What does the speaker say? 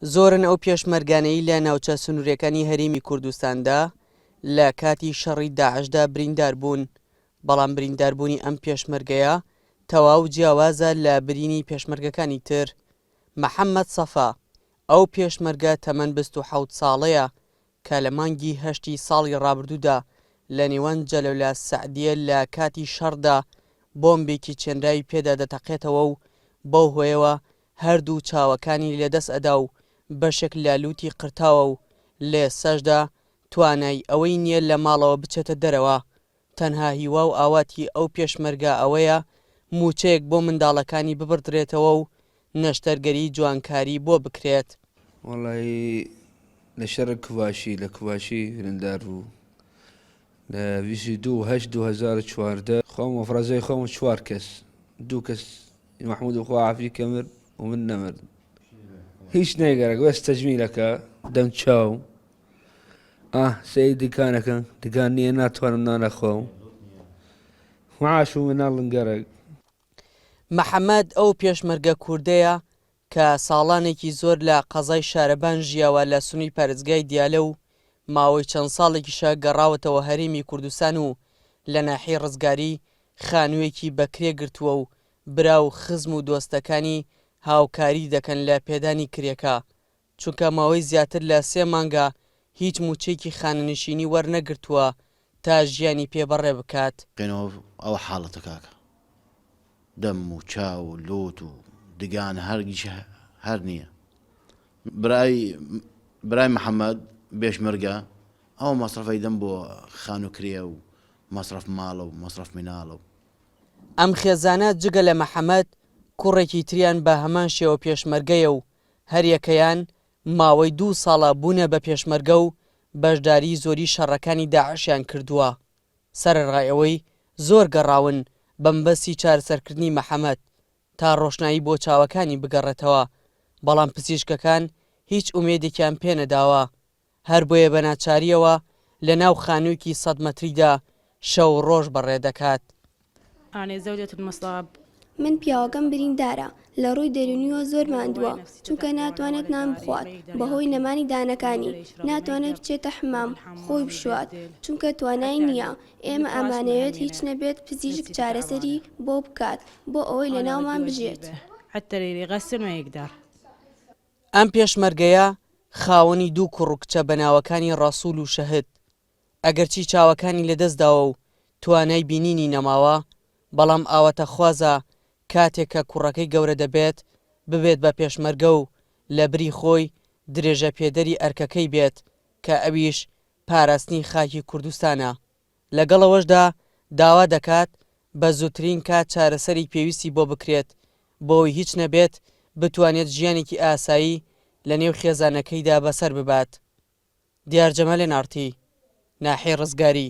زۆرن ئەو پێشمەرگانەی لە ناوچە سنووریەکانی هەرێمی کوردستاندا لە کاتی شەڕی داعشدا بریندار بوون، بەڵام برینداربوونی ئەم پێشمەرگەیە تەواو جیاوازە لە برینی پێشمەرگەکانی تر. محەمەد سەفا، ئەو پێشمەرگە تەمەن 27 ساڵەیە کە لە مانگی هەشتی ساڵی ڕابردوودا لە نێوان جەلەولا سەعدیە لە کاتی شەڕدا بۆمبێکی چێنراوی پێدا دەتەقێتەوە و بەو هۆیەوە هەردوو چاوەکانی لەدەست ئەدا و بەشێک لە لوتی قرتاوە و لە ئێستاشدا توانای ئەوەی نیە لە ماڵەوە بچێتە دەرەوە تەنها هیوا و ئاواتی ئەو پێشمەرگە ئەوەیە مووچەیەک بۆ منداڵەکانی ببڕدرێتەوە و نەشتەرگەری جوانکاری بۆ بکرێت. وەڵایی لە شەڕی کوباشی لە کوباشی بریندار بوو لە 22 هەشت 2014 خۆم مەفرەزەی خۆم و چوار کەس دوو کەس محمود و خوا عافی کە مرد و من نەمرد هیچ نەیگەرەک بەس تەجمیلەکە دەم چاو ئاه سەیری دکانەکە دکان نییە ناتوانم نان نەخۆم معاش و مناڵن گەرەک. محەمەد ئەو پێشمەرگە کوردەیە کە ساڵانێکی زۆر لە قەزای شارەبان ژیاوە لە سنووی پارێزگای دیالە و ماوەی چەند ساڵێکیشە گەڕاوەتەوە هەرێمی کوردستان و لە ناحیەی ڕزگاری خانوویەکی بە کرێ گرتووە و برا و خزم و دۆستەکانی هاوکاری دەکەن لە پێدانی کرێکە چونکە ماوەی زیاتر لە سێ مانگە هیچ مووچەیەکی خانەنشینی وەرنەگرتووە تا ژیانی پێ بەڕێ بکات. بکەینەوە ئەوە حاڵەتە کاکە دەم و چاو و لوت و دگان هەرگیش هەر نییە برای برای محەممەد بێشمەرگە ئەو مەسرەفەی دەم بۆ خانوو کرێ و مەسرەف ماڵە و مەسرەف مناڵە و ئەم خێزانە جگە لە محەمەد کوڕێکی تریان بە هەمان شێوە پێشمەرگەیە و هەریەکەیان ماوەی دوو ساڵە بوونە بە پێشمەرگە و بەشداریی زۆری شەڕەکانی داعشیان کردووە، سەرەڕای ئەوەی زۆر گەڕاون بە مەبەستی چارەسەرکردنی محەمەد تا ڕۆشنایی بۆ چاوەکانی بگەڕێتەوە، بەڵام پزیشکەکان هیچ ئومێدێکیان پێنەداوە، هەربۆیە بە ناچارییەوە لە ناو خانوویەکی سەد مەتریدا شەو و ڕۆژ بەڕێ دەکات. من پیاوەکەم بریندارە، لە ڕووی دەروونییەوە زۆر ماندووە، چونکە ناتوانێت نان بخوات بەهۆی نەمانی دانەکانی، ناتوانێت بچێتە حمام خۆی بشوات، چونکە توانای نییە، ئێمە ئەمانەوێت هیچ نەبێت پزیشک چارەسەری بۆ بکات بۆ ئەوەی لەناومان بژێت. ئەم پێشمەرگەیە خاوەنی دوو کوڕ و کچە بە ناوەکانی ڕەسوول و شەهد، ئەگەرچی چاوەکانی لەدەستداوە و توانای بینینی نەماوە، بەڵام ئاواتەخوازە کاتێک کە کوڕەکەی گەورە دەبێت، ببێت بە پێشمەرگە و لەبری خۆی درێژەپێدەری ئەرکەکەی بێت کە ئەویش پاراستنی خاکی کوردستانە. لەگەڵ ئەوەشدا داوا دەکات بە زووترین کات چارەسەری پێویستی بۆ بکرێت بۆ ئەوەی هیچ نەبێت بتوانێت ژیانێکی ئاسایی لەنێو خێزانەکەیدا بەسەر ببات. دیار جەمال ئێن ئاڕ تی، ناحیەی ڕزگاری.